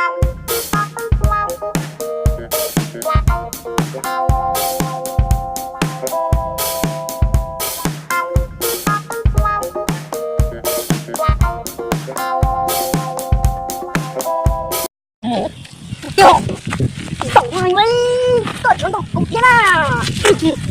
Tus, tus, tus, koj tshuav ntau kuv thiab na. Koj,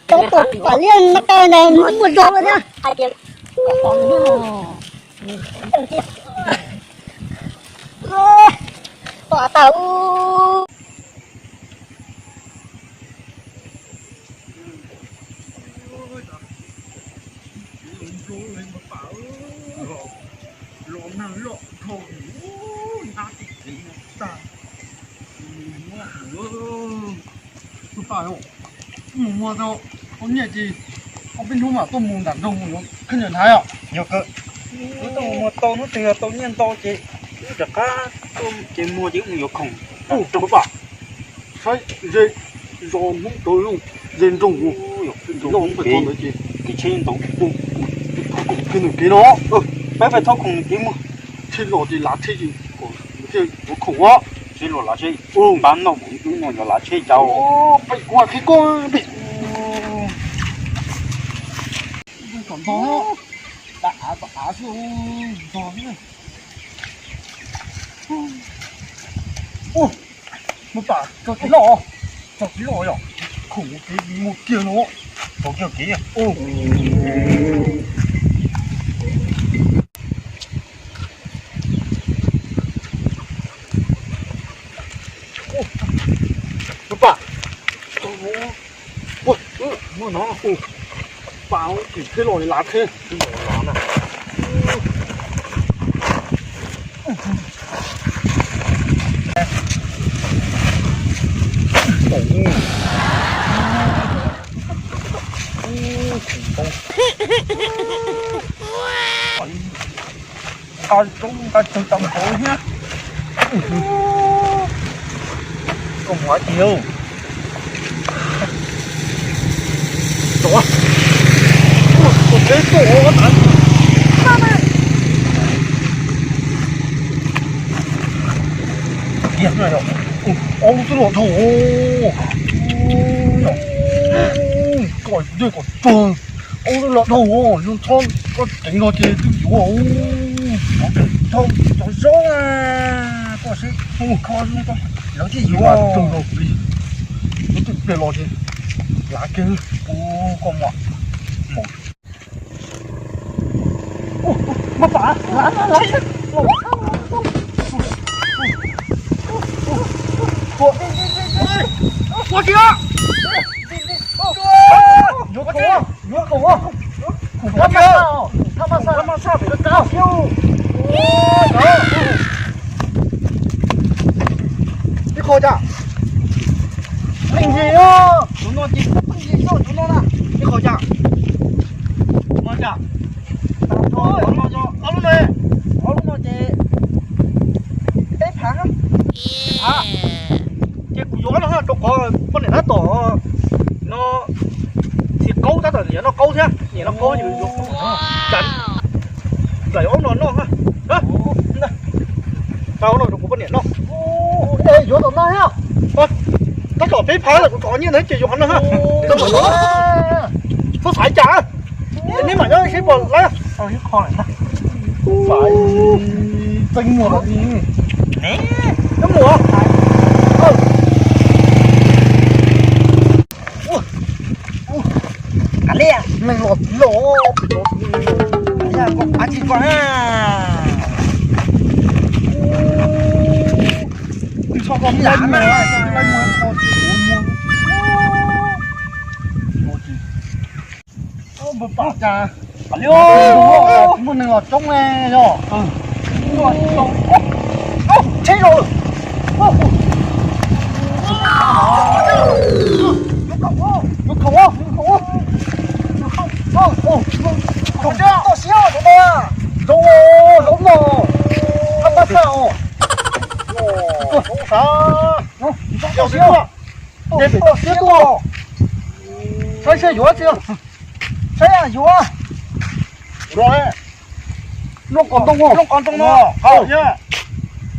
Cov tuam pam liaj no tau na, muaj zog lawm thiab. Tau tau. Los nag loj dhau, nab tim kev no tag. Tus pam, mus muag tau, tau nyiaj ces ob peb hnub mam tuaj mus nram nroog mus yuav khaub ncaws hnav os. Yog kawg, wb tuaj mus muag tau hnub twg tau nyiaj ntau ces wb rov qab tuaj ces muag ces wb mus yuav khoom rau pam. Saib ze zos Hmoob tau ze nroog mus, nroog pem txog ntawd ces kev tsheb ntau, thauj khoom kiag nws kev no. Peb pais thauj khoom nws kev muag. Tsheb los ces lav tsheb ces thiaj yuav khoom os. Tsheb los lav tsheb, npab noj mus ib hnub no yuav lav tsheb cas. Peb kuv qhib koj peb. Kom ntog, tom av xwb, ntog xwb. Mus pam, tso tsis loj, tso tsis loj yom. Khoom kev mus kiag no, tso kiag kev. Mus pam, muaj no, pam, tsis tsheb los lav tsheb. Nqa roob nqa tsawg tau nkaus thiab. Koj mus hais tias, ua, ua peb tuaj ua tas. Tiag, ob lub twb los dhau. Koj dej kom tsawg, ob lub los dhau, zoo txhob koj ceev no ces twb yuav. Dhau, dhau zaub na, koj seb kho zoo tau, lawv thiaj yuav. Lub twb pliag los ces lav kiag, koj mus. Mas pam, lav, lav, lav. Ua kiag. Yuav khoom, yuav khoom. Khoom thab mas xaj, thab mas xaj, thab mas xaj pem kab kiag. Ib qho cas? Leej yim os, tus no ces pheej yim xyuaj tus no na. Ib qho cas? Ib qho cas? Ob lub no, ob lub no ces peb phav, peb phav. Ces kuv yuav ob no rau qhov poj niam tab tom no, txiv qaub tab tom niam noj qaub thiab, niam noj qaub yuav yuav, txav ob no noj. Txav ob no rau kuv poj niam noj. Yuav tom no thiab. Tab tom peb phav lawm, kuv txov nyiaj ntawd ces yuav qhov no. Txhob xaiv cas, neb mam nyob seb puas laib. Txeeb muag li. Neb, neb mus. Kav liam, neeg los txiv los, kav liam, koj pab tsis koj na. Tsis txhob koj laib muag, laib muag kho tsis muag. Npawg pam cas muaj neeg los tsoob ne yog. Tsheb los. Yuav khoom, yuav khoom, yuav khoom. Toj siab os, toj no, toj no, toj no, toj no, toj siab os. Toj siab, toj siab tuaj. Saib saib yuav tsi, saib yuav. Looj qos ntoo, looj qos ntoo no.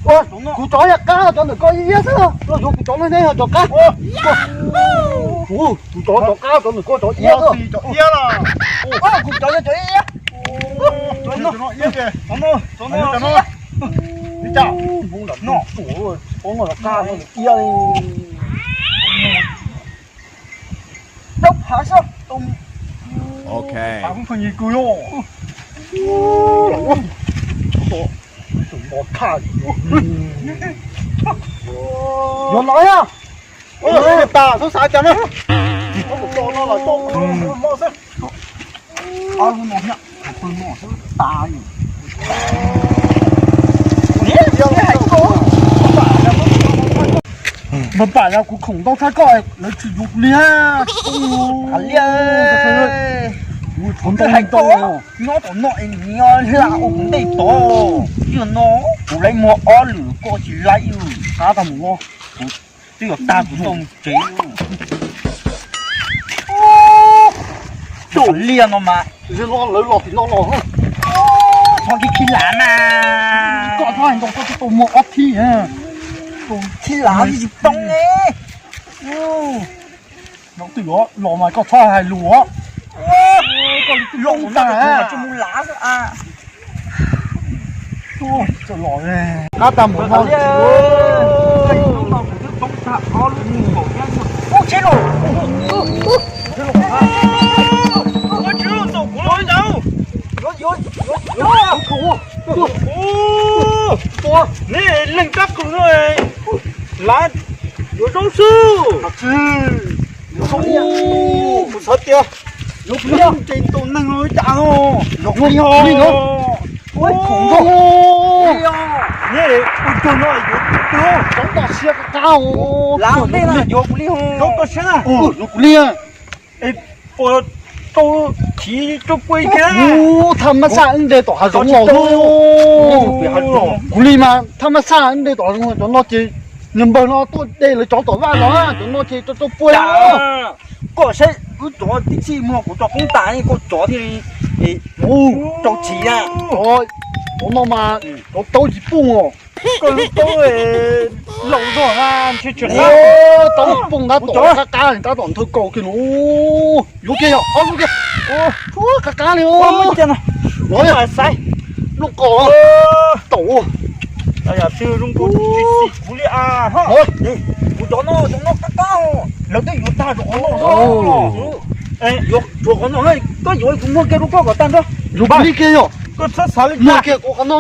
Kuv cov yog qab, cov ntawm koj iab xwb. Yuav kuv cov no ne yog cov qab. Kuv cov cov qab, cov ntawm koj cov iab xwb. Kuv cov yog cov iab. Cov no, cov no, cov no, cov no. Li cas? Hmoob nram no, cov qab no iab li. Rau phav xwb. Ok. Phav kuj pheej yig kws yog. Tus mos thaj. Yuav lawv na. Tas xub xav cas na. Tus no los coj mob xwb. Ob lub no thiab, tus no xwb tas li. Npam pam yog kuv khoom ntau tshaj koj, lawv tsis yuav kuv li. Hais li, kuv hais koj, nyob tom no es nws hla ua kuv ntej tod. Yog no kuv lawv muag ob lwm koj tsis laib. Qab tag mus no, kuv twb yuav tag kuv tau mus tsev. Cov liaj no mas, lawv los tim no los, txhob khib khib lam na. Koj txhob hais ntau, koj twb tau muag ob thib, tus khib lam tsis poob ne. Twb yuav los mas koj txhob hais lus os. Los tag tsis mus lav xwb. Qab tag mus no. Nej leej kab qws no, lav yuav zaub xwb. Kuv xav tias yuav kuv li ces tus neeg no cas no. Yuav kuv li no. Ua khoom zoo. Ua tug no yuav kuv, zaub toj siab qab, lav yuav kuv li. Zaub toj siab na. Yuav kuv li. Es puas tau chiv rau kuv kiag? Ub, thaj mab xaj wb de tom hav zoov los. Kuv li mas thaj mab xaj wb de tom hav zoov, cov no ces nws npawg no tuaj de lawv cov tom vaj los, cov no ces rau rau puag. Koj saib wb cov tib txhij muag kuv tso poob tas, koj cov thiaj li rau chiv na. Cov no mas cov taub tsis poob os. Koj lub taub laus zog na, ntshe tsis qab. Taub poob tab tom qab qab li, tab tom nthawv kaus kiag no. Yuav kiag yog ob lub kiag. Qab qab li. Los xaiv lub qos taum. Kuv cov no, cov no qab qab, lawv twb yuav tag rau qhov no. Yuav tshuav qhov no, koj yuav kuv muag kiag rau koj kom tag nrho. Yuav kuv li kiag yog. Koj txhob xav li cas. Muag kiag kuv qhov no,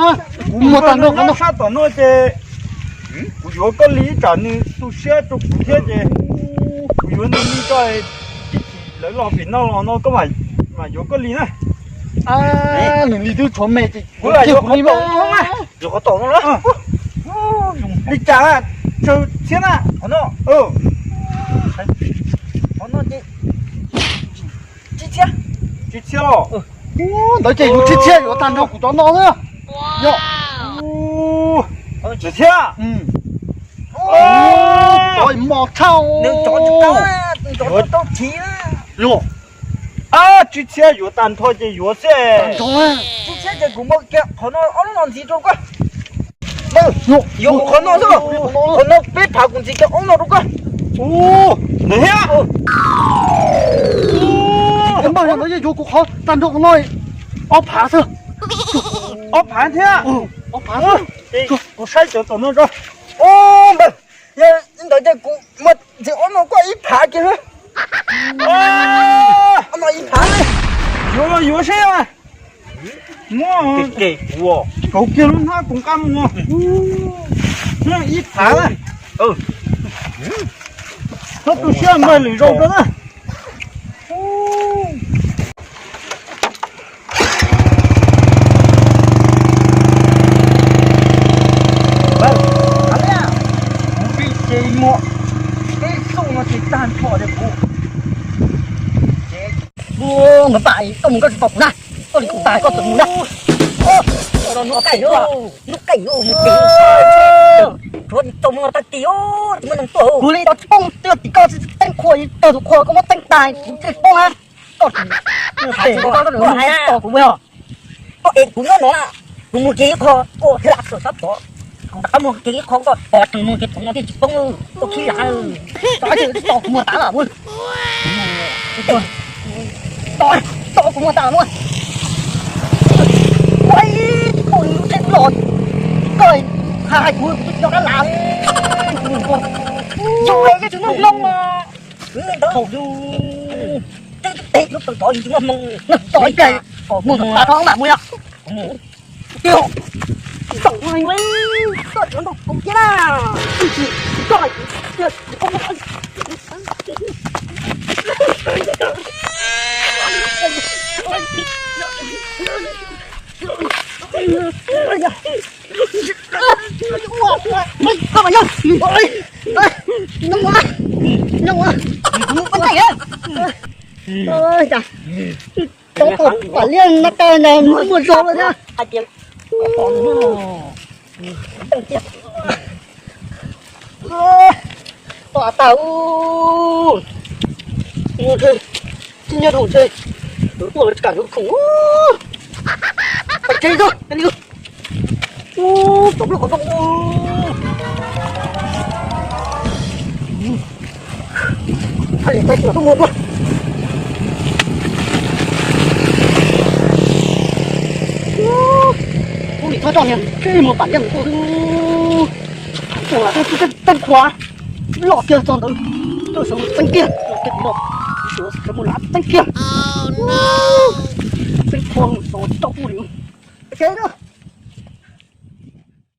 kuv muag tag nrho qhov no. Sab tom no ces kuv yuav koj li, ib tsam nws tu siab rau kuv thiab ces kuv yuav nws li koj. Ib chim lawv los pem no los no koj mam yuav koj li na. Nws li twb tshuav me ces kuv lam yuav qhov tom no. Yuav qhov tom no. Li cas na? Tsawg txhiab na? Qhov no, qhov no ces tsib txhiab. Tsib txhiab los? Ntawd ces yuav tsib txhiab yuav tag nrho kuv cov no na. Yog tsib txhiab. Cov mos tshaj. Yog tsib txhiab yuav tag nrho ces yuav xwb. Tsib txhiab ces kuv muab kiag qhov no ob lub no ntxiv rau koj. Yuav qhov no xwb, qhov no peb phav kuv ntxiv kiag ob no rau koj. Npawg, yog ntawd yeej yuav kuv qhov tag nrho qhov no ob phav xwb. Ob phav thiab. Ob phav xwb. Kuv saib cov tom no tso. Npawg, yog li ntawd ces kuv muab ntxiv ob no koj ib phav kiag. Ob no ib phav. Yuav los yuav seb. Muab kaus kiag lub hnab kuv nqa mus. Ib phav na. Txhob tu siab, npawg, lwm zaus rau na. Kuv pib ces muag, peb xub no ces tag nrho rau kuv. Nkawd pam koj tsis pom kuv na. Poj niam tais koj txawm mus na. Hnub qaij hnub qaij mus ces tshuav tau mus tag kis tsis muaj neeg tuaj. Kuv li tsis poob twb yog tim koj teeb qhua, tawg tus qhua koj muab teeb tag kuv thiaj poob na. Koj tsis tos kuv ua. Koj es kuv nyob no na, kuv mus kiag ib qho, koj hla tawm sab tod, kuv rov qab mus kiag ib qho, koj tos tseem mus kiag thaum no thiaj tsis poob. Koj khib lawm, tos kuv mus tas lawm. Tos kuv mus tas lawm. Ua ib tug lub tsheb los, koj hais kuv twb cov dab las li. Yog ces tsis muaj hlob mas. Thaum yus twb teb lub tawg tod yus tsis muaj hmoo, tov ib pliag mus tas tod mam mus yom. Tau, tau, koj nrog kuv thiab na. Koj, koj, koj mas nyob, nyob, nyob, nyob, tau pam liaj na, tau na, muaj zog lawm thiab. Tau tas, tsis nyob rau ntshe, tuaj tsis kam rau khoom. Pam tsev xwb, ub, tau lub qhov rooj. Hais tias tais tuaj mus tuaj. Ub, nim txhob tso niag tib mus pam liaj mus tuaj xwb. Ua teeb qhua loj kiag txog ntawd, tuaj sawv mus txeeb kiag, los kiag tim no, sawv mus lav txeeb kiag. Txeeb qhua mus txog tsis tau kuv li.